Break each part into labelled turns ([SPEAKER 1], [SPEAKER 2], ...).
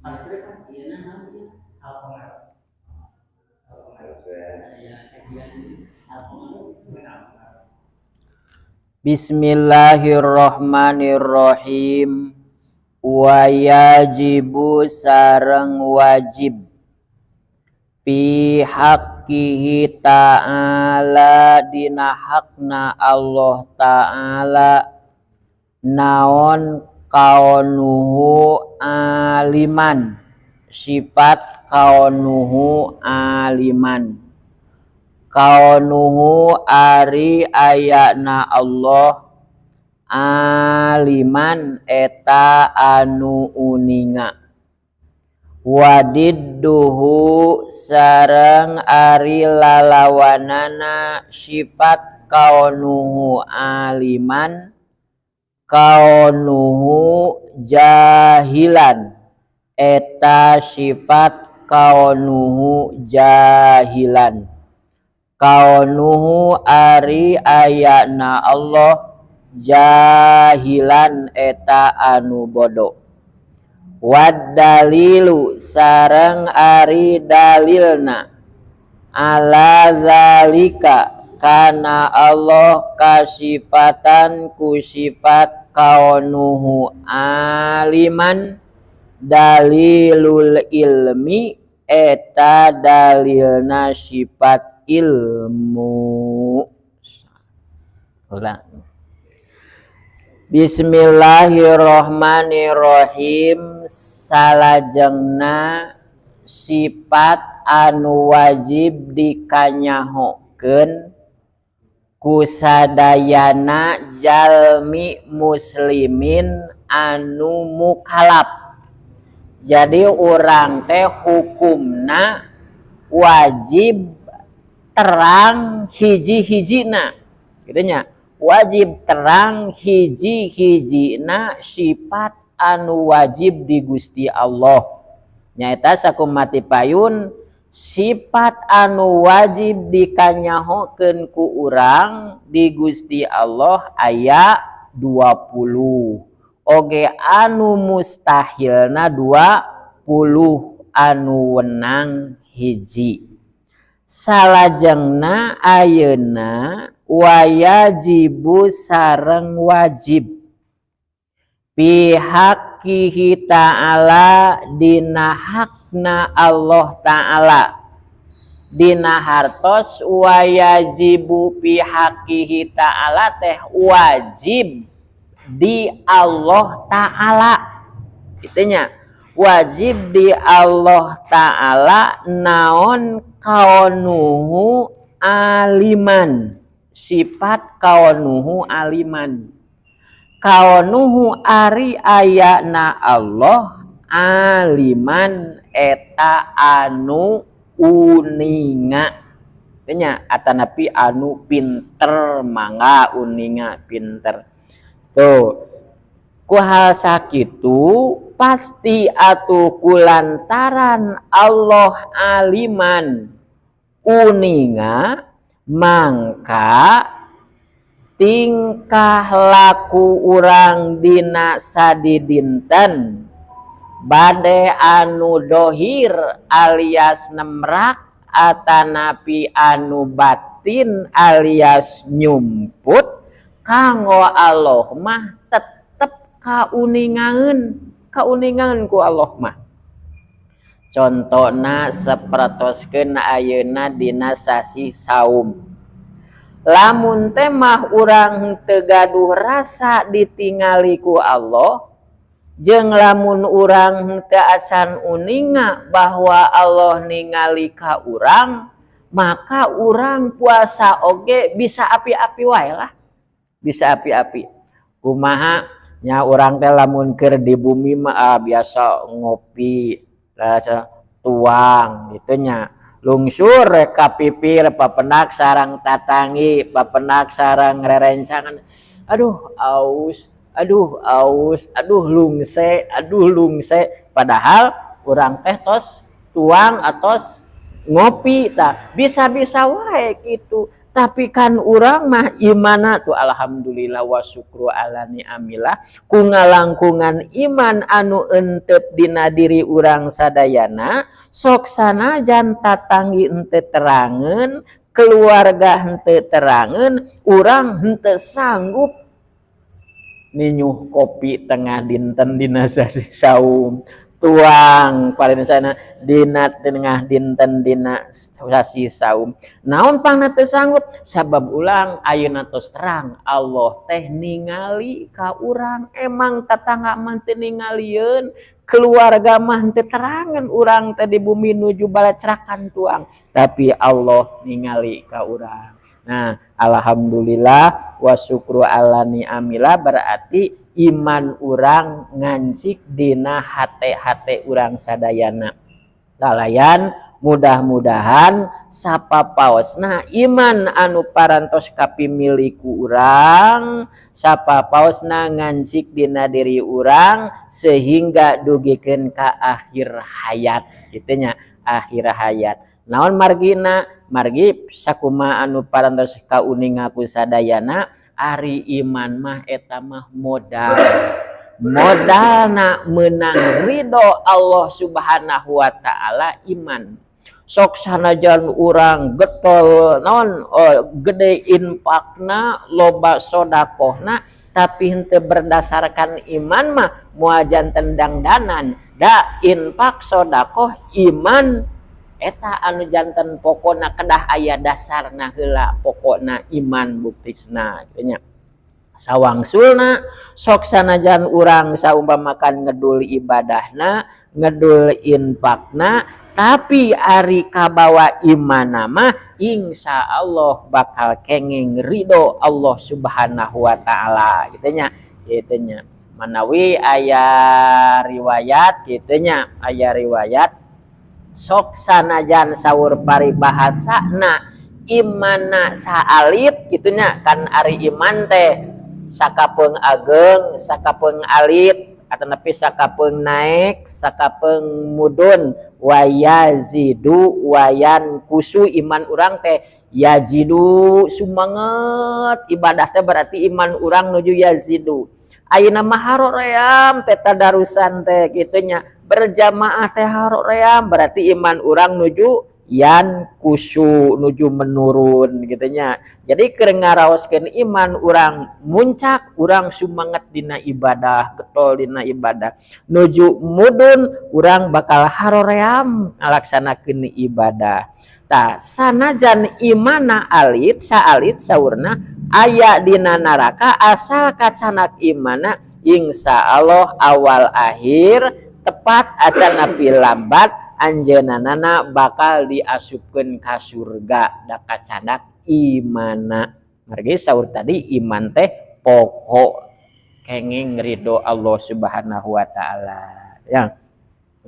[SPEAKER 1] Sanskrit kan?
[SPEAKER 2] Iya, nah, iya.
[SPEAKER 1] Al-Qamar.
[SPEAKER 2] Ya, kajian Al-Qamar.
[SPEAKER 3] Bismillahirrahmanirrahim. Wajibu sareng wajib fi haqqihi ta'ala dina hakna Allah ta'ala naon kaunuhu aliman, sifat kaunuhu aliman, kaunuhu ari ayana Allah aliman eta anu uninga, wadidduhu sareng ari lalawanana sifat kaunuhu aliman kaunuhu jahilan eta sifat kaunuhu jahilan, kaunuhu ari ayana Allah jahilan eta anu bodoh, wad dalilu sareng ari dalilna ala zalika kana Allah kasifatan ku sifat kaunuhu aliman dalilul ilmi eta dalilna sifat ilmu. Ulang. Bismillahirrahmanirrahim. Salajengna sifat anu wajib dikanyahokeun kusadayana jalmi muslimin anu mukalaf. Jadi urang teh hukumna wajib terang hiji-hijina gitu nya, wajib terang hiji-hijina sifat anu wajib di Gusti Allah nyaeta sakumati payun sifat anu wajib dikanyahokeun ku urang di Gusti Allah aya 20 oge anu mustahilna 20 anu wenang hiji. Salajengna ayeuna wajibu sareng wajib fi haqqihi ta'ala dina hakna Allah ta'ala dina hartos wajibu fi haqqihi ta'ala teh wajib di Allah ta'ala itunya wajib di Allah ta'ala naon kaunuhu aliman, sifat kaunuhu aliman, kaunuhu ari ayana Allah aliman eta anu uninga nya atanapi anu pinter, mangga uninga pinter tuh ku hal sakitu pasti atuh kulantaran Allah aliman uninga mangka tingkah laku urang dina sadidinten bade anu dohir alias nemrak atanapi anu batin alias nyumput kanggo Allah mah tetep kauningaeun, kauningaeun ku Allah mah. Contona sapertoskeun ayeuna dina sasih saum, lamun teh mah urang teu gaduh rasa ditingali ku Allah jeung lamun urang teu acan uninga bahwa Allah ningali ka urang, maka urang puasa oge bisa api-api wae lah, bisa api-api. Kumaha nya urang teh lamun keur di bumi mah biasa ngopi rasa tuang gitu nya, lungsur ka pipir papenak sarang tatangi papenak sarang rerencangan, aduh aus, aduh aus, aduh lungse, aduh lungse, padahal urang teh tos tuang atos ngopi tah bisa-bisa wae gitu. Tapi kan urang mah imana tuh alhamdulillah wa syukru ala ni'amillah, ku ngalangkungan iman anu entep dina diri urang sadayana, sok sanajan tatanggi henteu terangeun, keluarga henteu terangeun, urang henteu sanggup ninyuh kopi tengah dinten dina sasi saum, tuang paling sana dina tengah dinten dina sasi saum. Naon pangna teu sanggup? Sabab ulang ayeuna tos terang Allah teh ningali ka urang. Emang tetangga mah teu ningalieun, keluarga mah teu terangeun urang teh di bumi nuju balacrakan tuang, tapi Allah ningali ka urang. Nah, alhamdulillah wa syukru ala ni'amillah berarti iman urang ngancik dina hate-hate urang sadayana. Kalayan mudah-mudahan sapapaosna iman anu parantos kapimiliku urang, sapapaosna ngancik dina diri urang sehingga dugikeun ka akhir hayat kitu nya, akhir hayat. Naon margina? Margi sakumaha anu parantos kauninga ku sadayana, ari iman mah eta mah modal. Modalna menang ridho Allah Subhanahu wa taala iman. Sok sanajan urang getol naon, oh, gede infakna, loba sodakohna, tapi henteu berdasarkan iman mah moal janten dangdanan. Da infak, sodakoh, iman eta anu janten pokona kedah aya dasarna heula, pokona iman buktisna kitu nya. Sawangsulna sok sanajan urang saumpamakan ngedul ibadahna, ngedul infakna, tapi ari kabawa imanna mah insya Allah bakal kenging ridho Allah Subhanahu wa taala kitu nya, kitu nya. Manawi aya riwayat kitu nya, aya riwayat sok sanajan saur paribahasana imanna saalit kitu nya, kan ari iman teh sakapeung ageng, sakapeung alit, atanapi sakapeung naek, sakapeung mudun, wayazidu wayan kusu. Iman urang teh yazidu, sumanget ibadah teh berarti iman urang nuju yazidu. Ayeuna mah haroream teh tadarusan teh kitu nya, berjamaah teh haroream, berarti iman urang nuju yan kusu, nuju menurun gitu nya. Jadi keur ngaraoskeun iman urang muncak, urang sumanget dina ibadah, getol dina ibadah. Nuju mudun, urang bakal haroream ngalaksanakeun ibadah. Tah sanajan imana alit, saalit saurna aya dina neraka, asal kacanak imana insya Allah awal akhir tepat atanapi lambat anjeunana bakal diasupkeun ka surga da kacanak imana. Margi saur tadi iman teh pokok kenging ridho Allah Subhanahu wa taala. Ya.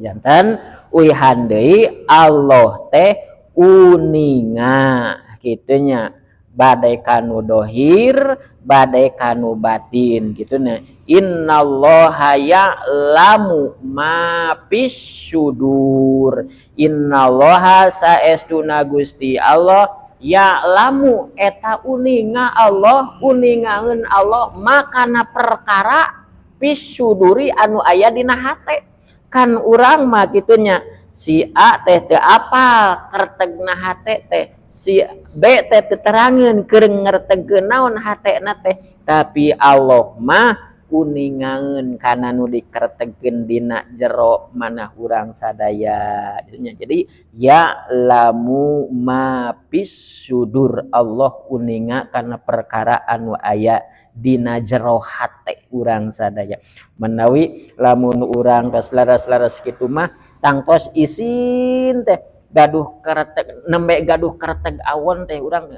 [SPEAKER 3] Janten uihan deui Allah teh uninga kitu nya, badai kanu dohir, badai kanu batin gitu nya. Innallaha ya'lamu ma fis sudur. Innallaha saestuna Gusti Allah ya'lamu eta uninga Allah, uningaeun Allah makana perkara fis suduri anu aya dina hate. Kan urang mah kitu nya, si A teh teu apal kertegna hate teh, si B teh teu terangeun keur ngertegkeun naon hatena teh, tapi Allah mah uningaeun kana nu dikertegkeun dina jero manah urang sadaya. Jadi ya'lamu ma fis sudur, Allah uninga kana perkara anu aya dina jero hate urang sadaya. Menawi lamun urang tos laras-laras kitu mah tangtos isin teh gaduh kereteg, nembe gaduh kereteg awon teh urang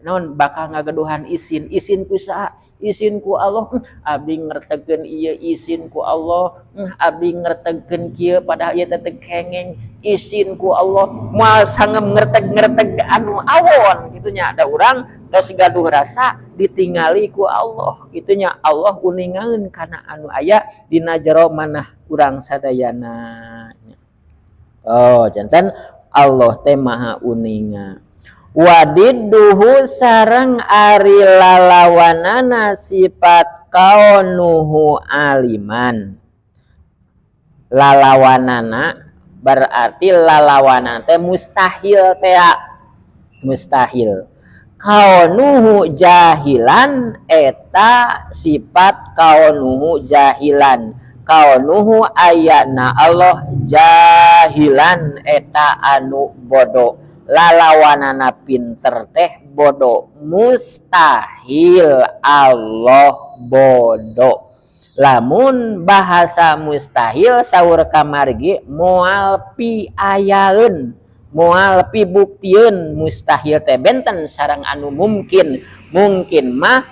[SPEAKER 3] naon bakal ngagaduhan isin, isin ku saha? Isin ku Allah. Abdi ngertegkeun ieu isin ku Allah. Abdi ngertegkeun kieu padahal ieu teh teu kengeng, isin ku Allah. Moal sangem ngerteg-ngerteg anu awon kitu nya. Da urang geus gaduh rasa ditingali ku Allah kitu nya. Allah uningaeun kana anu aya dina jero manah urang sadayana. Oh, janten Allah teh maha uninga. Wadidduhu sareng ari lalawanana sifat kaunuhu aliman. Lalawanana berarti lalawanana teh mustahil teh, mustahil. Kaunuhu jahilan eta sifat kaunuhu jahilan. Kaunuhu ayana Allah jahilan eta anu bodoh. Lalawanana pinter teh bodoh. Mustahil Allah bodoh. Lamun bahasa mustahil saur kamargi moal piayaeun, moal pibuktieun. Mustahil teh benten sareng anu mungkin. Mungkin mah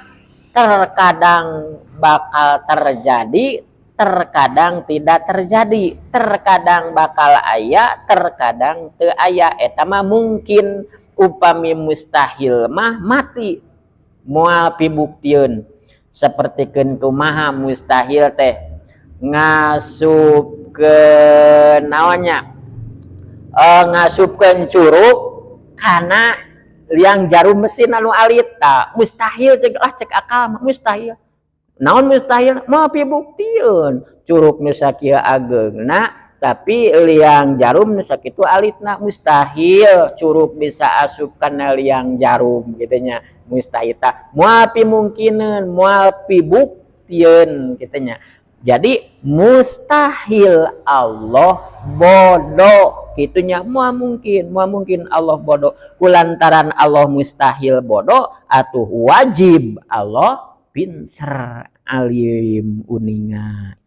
[SPEAKER 3] terkadang bakal terjadi, terkadang tidak terjadi, terkadang bakal aya, terkadang teu aya. Eta mah mungkin. Upami mustahil mah mati, moal pibuktieun. Sapertikeun kumaha mustahil teh ngasupkeun naonnya, ngasupkeun curug kana liang jarum mesin anu alit. Tah, mustahil cek lah, cek akal mah mustahil. Naon mustahil? Moal pibuktieun curug nu sakieu ageungna tapi liang jarum nu sakitu alitna. Mustahil curug bisa asup kana liang jarum gitu nya. Mustahil tah moal pimungkineun, moal pibuktieun gitu nya. Jadi mustahil Allah bodoh gitunya, moal mungkin, moal mungkin Allah bodoh. Kulantaran Allah mustahil bodoh, atuh wajib Allah pinter, alim, uninga.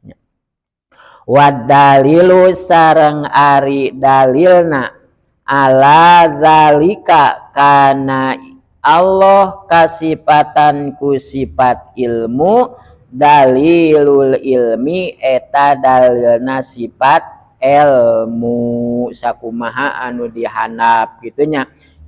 [SPEAKER 3] Wadalilu sareng ari dalilna ala zalika kana Allah kasipatan ku sifat ilmu, dalilul ilmi eta dalilna sifat ilmu sakumaha anu dihandap gitunya.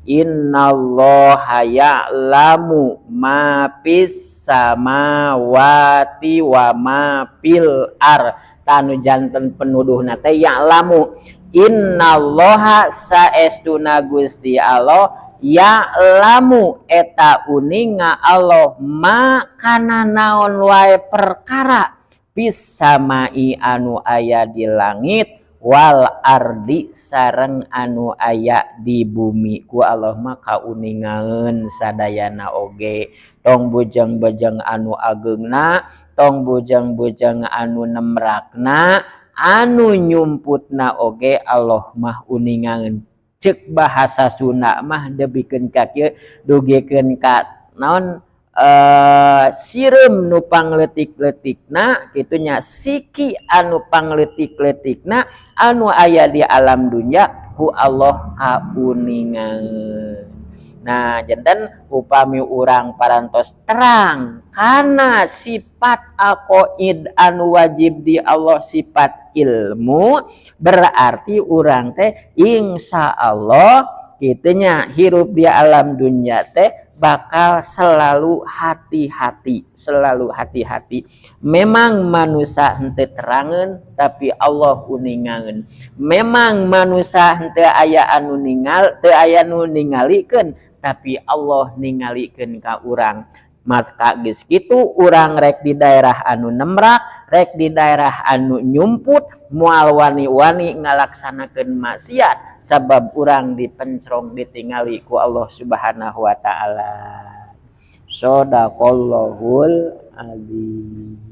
[SPEAKER 3] Innallaha ya'lamu ma fis samawati wa ma fil ar. Tanu janten penuduhna teh ya'lamu. Innallaha saestuna Gusti Allah, ya'lamu eta uninga Allah, ma kana naon wae perkara, fis samai anu aya di langit, wal ardi sareng anu aya di bumi. Ku Allah mah kauningaeun sadayana oge, tong bujeng-bujeng anu ageungna, tong bujeng-bujeng anu nemrakna, anu nyumputna oge Allah mah uningaeun. Cek bahasa Sunda mah debikeun ka kieu, dugikeun ka naon, sireum nu pangleutik-leutikna kitunya, siki anu pangleutik-leutikna anu aya di alam dunya ku Allah kauningaeun. Nah, janten upami urang parantos terang kana sifat aqaid anu wajib di Allah sifat ilmu, berarti urang teh insya Allah gitunya hirup di alam dunia teh bakal selalu hati-hati, selalu hati-hati. Memang manusia henteu terangeun, tapi Allah uningaeun. Memang manusia henteu aya anu ningal, teu aya nu ningalikeun, tapi Allah ningalikeun ka urang. Maka geus kitu urang rek di daerah anu nemrak, rek di daerah anu nyumput, moal wani-wani ngalaksanakeun maksiat sabab urang dipencrong, ditingali ku Allah Subhanahu wa taala. Shadaqallahul azim.